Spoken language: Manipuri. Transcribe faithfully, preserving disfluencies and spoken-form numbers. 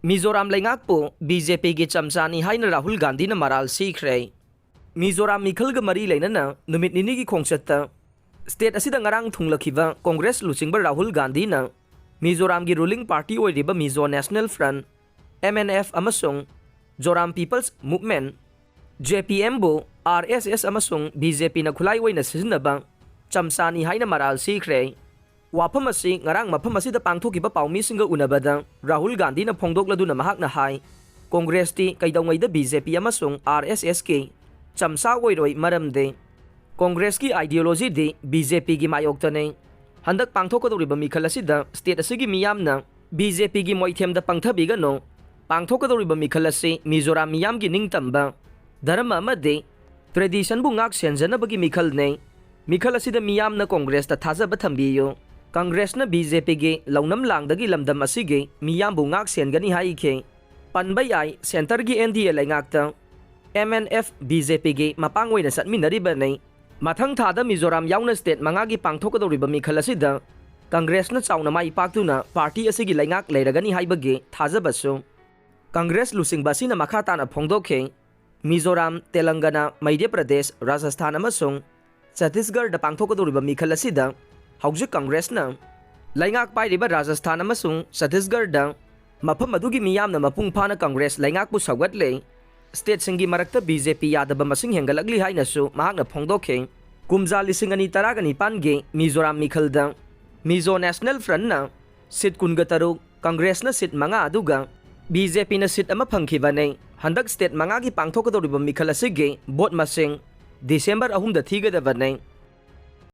ꯃꯤꯖꯣꯔꯥꯝ ꯂꯩꯉꯥꯛꯄꯨ ꯕꯤ ꯖꯦ ꯄꯤꯒꯤ ꯆꯝꯆꯥꯅꯤ ꯍꯥꯏꯅ ꯔꯥꯍꯨꯜ ꯒꯥꯟꯙꯤꯅ ꯃꯔꯥꯜ ꯁꯤꯈ꯭ꯔꯦ꯫ ꯃꯤꯖꯣꯔꯥꯝ ꯃꯤꯈꯜꯒ ꯃꯔꯤ ꯂꯩꯅꯅ ꯅꯨꯃꯤꯠ ꯅꯤꯅꯤꯒꯤ ꯈꯣꯡꯆꯠꯇ ꯁ꯭ꯇꯦꯠ ꯑꯁꯤꯗ ꯉꯔꯥꯡ ꯊꯨꯡꯂꯈꯤꯕ ꯀꯣꯡꯒ꯭ꯔꯦꯁ ꯂꯨꯆꯤꯡꯕ ꯔꯥꯍꯨꯜ ꯒꯥꯟꯙꯤꯅ ꯃꯤꯖꯣꯔꯥꯝꯒꯤ ꯔꯨꯂꯤꯡ ꯄꯥꯔꯇꯤ ꯑꯣꯏꯔꯤꯕ Mizo national front, M N F, ꯑꯃꯁꯨꯡ Zoram people's movement, Z P ꯑꯦꯝꯕꯨ ꯑꯥꯔ ꯑꯦꯁ ꯑꯦꯁ ꯑꯃꯁꯨꯡ ꯕꯤ ꯖꯦ ꯄꯤꯅ ꯈꯨꯠꯂꯥꯏ ꯑꯣꯏꯅ ꯁꯤꯖꯤꯟꯅꯕ ꯆꯝꯆꯥꯅꯤ ꯍꯥꯏꯅ ꯃꯔꯥꯜ ꯁꯤꯈ꯭ꯔꯦ꯫ ꯋꯥꯐꯝ ꯑꯁꯤ ꯉꯔꯥꯡ ꯃꯐꯝ ꯑꯁꯤꯗ ꯄꯥꯡꯊꯣꯛꯈꯤꯕ ꯄꯥꯎꯃꯤꯁꯤꯡꯒ ꯎꯅꯕꯗ ꯔꯥꯍꯨꯜ ꯒꯥꯟꯙꯤꯅ ꯐꯣꯡꯗꯣꯛꯂꯗꯨꯅ ꯃꯍꯥꯛꯅ ꯍꯥꯏ, ꯀꯣꯡꯒ꯭ꯔꯦꯁꯇꯤ ꯀꯩꯗꯧꯉꯩꯗ ꯕꯤ ꯖꯦ ꯄꯤ ꯑꯃꯁꯨꯡ ꯑꯥꯔ ꯑꯦꯁ ꯑꯦꯁꯀꯤ ꯆꯝꯆꯥ ꯑꯣꯏꯔꯣꯏ, ꯃꯔꯝꯗꯤ ꯀꯣꯡꯒ꯭ꯔꯦꯁꯀꯤ ideologyꯗꯤ ꯕꯤ ꯖꯦ ꯄꯤꯒꯤ ꯃꯥꯌꯣꯛꯇꯅꯤ꯫ ꯍꯟꯗꯛ ꯄꯥꯡꯊꯣꯛꯀꯗꯧꯔꯤꯕ ꯃꯤꯈꯜ ꯑꯁꯤꯗ ꯁ꯭ꯇꯦꯠ ꯑꯁꯤꯒꯤ ꯃꯤꯌꯥꯝꯅ ꯕꯤ ꯖꯦ ꯄꯤꯒꯤ ꯃꯣꯏꯊꯦꯝꯗ ꯄꯪꯊꯕꯤꯒꯅꯨ꯫ ꯄꯥꯡꯊꯣꯛꯀꯗꯧꯔꯤꯕ ꯃꯤꯈꯜ ꯑꯁꯤ ꯃꯤꯖꯣꯔꯥꯝ ꯃꯤꯌꯥꯝꯒꯤ ꯅꯤꯡꯇꯝꯕ, ꯙꯔꯃ ꯑꯃꯗꯤ traditionꯕꯨ ꯉꯥꯛ ꯁꯦꯟꯖꯅꯕꯒꯤ ꯃꯤꯈꯜꯅꯤ꯫ ꯃꯤꯈꯜ ꯑꯁꯤꯗ ꯃꯤꯌꯥꯝꯅ ꯀꯣꯡꯒ꯭ꯔꯦꯁꯇ ꯊꯥꯖꯕ ꯊꯝꯕꯤꯌꯨ꯫ ꯀꯪꯒ꯭ꯔꯦꯁꯅ ꯕꯤ ꯖꯦ ꯄꯤꯒꯤ ꯂꯧꯅꯝ ꯂꯥꯡꯗꯒꯤ ꯂꯝꯗꯝ ꯑꯁꯤꯒꯤ ꯃꯤꯌꯥꯝꯕꯨ ꯉꯥꯛ ꯁꯦꯟꯒꯅꯤ ꯍꯥꯏꯈꯤ꯫ ꯄꯟꯕ ꯌꯥꯏ, centreꯒꯤ ꯑꯦꯟ ꯗꯤ ꯑꯦ ꯂꯩꯉꯥꯛꯇ M N F B J ꯄꯤꯒꯤ ꯃꯄꯥꯡ ꯑꯣꯏꯅ ꯆꯠꯃꯤꯟꯅꯔꯤꯕꯅꯤ꯫ ꯃꯊꯪ ꯊꯥꯗ ꯃꯤꯖꯣꯔꯥꯝ ꯌꯥꯎꯅ ꯁ꯭ꯇꯦꯠ ꯃꯉꯥꯒꯤ ꯄꯥꯡꯊꯣꯛꯀꯗꯧꯔꯤꯕ ꯃꯤꯈꯜ ꯑꯁꯤꯗ ꯀꯪꯒ꯭ꯔꯦꯁꯅ ꯆꯥꯎꯅ ꯃꯥꯏ ꯄꯥꯛꯇꯨꯅ ꯄꯥꯔꯇꯤ ꯑꯁꯤꯒꯤ ꯂꯩꯉꯥꯛ ꯂꯩꯔꯒꯅꯤ ꯍꯥꯏꯕꯒꯤ ꯊꯥꯖꯕꯁꯨ ꯀꯪꯒ꯭ꯔꯦꯁ ꯂꯨꯆꯤꯡꯕ ꯑꯁꯤꯅ ꯃꯈꯥ ꯇꯥꯅ ꯐꯣꯡꯗꯣꯛꯈꯤ꯫ ꯃꯤꯖꯣꯔꯥꯝ, ꯇꯦꯂꯪꯒꯅꯥ, ꯃꯙ꯭ꯌ ꯄ꯭ꯔꯗꯦꯁ, ꯔꯥꯖꯁꯊꯥꯟ ꯑꯃꯁꯨꯡ ꯆꯇꯤꯁꯒꯔꯗ ꯄꯥꯡꯊꯣꯛꯀꯗꯧꯔꯤꯕ ꯃꯤꯈꯜ ꯑꯁꯤꯗ ꯍꯧꯖꯤꯛ ꯀꯪꯒ꯭ꯔꯦꯁꯅ ꯂꯩꯉꯥꯛ ꯄꯥꯏꯔꯤꯕ ꯔꯥꯖꯁꯊꯥꯟ ꯑꯃꯁꯨꯡ ꯆꯇꯤꯁꯒꯔꯗ ꯃꯐꯝ ꯑꯗꯨꯒꯤ ꯃꯤꯌꯥꯝꯅ ꯃꯄꯨꯡ ꯐꯥꯅ ꯀꯪꯒ꯭ꯔꯦꯁ ꯂꯩꯉꯥꯛꯄꯨ ꯁꯧꯒꯠꯂꯦ꯫ ꯁ꯭ꯇꯦꯠꯁꯤꯡꯒꯤ ꯃꯔꯛꯇ ꯕꯤ ꯖꯦ ꯄꯤ ꯌꯥꯗꯕ ꯃꯁꯤꯡ ꯍꯦꯟꯒꯠꯂꯛꯂꯤ ꯍꯥꯏꯅꯁꯨ ꯃꯍꯥꯛꯅ ꯐꯣꯡꯗꯣꯛꯈꯤ꯫ ꯀꯨꯝꯖꯥ ꯂꯤꯁꯤꯡ ꯑꯅꯤ ꯇꯔꯥꯒ ꯅꯤꯄꯥꯟꯒꯤ ꯃꯤꯖꯣꯔꯥꯝ ꯃꯤꯈꯜꯗ ꯃꯤꯖꯣ ꯅꯦꯁꯅꯦꯜ ꯐ꯭ꯔꯟꯠꯅ ꯁꯤꯠ ꯀꯨꯟꯒ ꯇꯔꯨꯛ, ꯀꯪꯒ꯭ꯔꯦꯁꯅ ꯁꯤꯠ ꯃꯉꯥ, ꯑꯗꯨꯒ ꯕꯤ ꯖꯦ ꯄꯤꯅ ꯁꯤꯠ ꯑꯃ ꯐꯪꯈꯤꯕꯅꯤ꯫ ꯍꯟꯗꯛ ꯁ꯭ꯇꯦꯠ ꯃꯉꯥꯒꯤ ꯄꯥꯡꯊꯣꯛꯀꯗꯧꯔꯤꯕ ꯃꯤꯈꯜ ꯑꯁꯤꯒꯤ ꯚꯣꯠ ꯃꯁꯤꯡ ꯗꯤꯁꯦꯝꯕꯔ ꯑꯍꯨꯝꯗ ꯊꯤꯒꯗꯕꯅꯤ꯫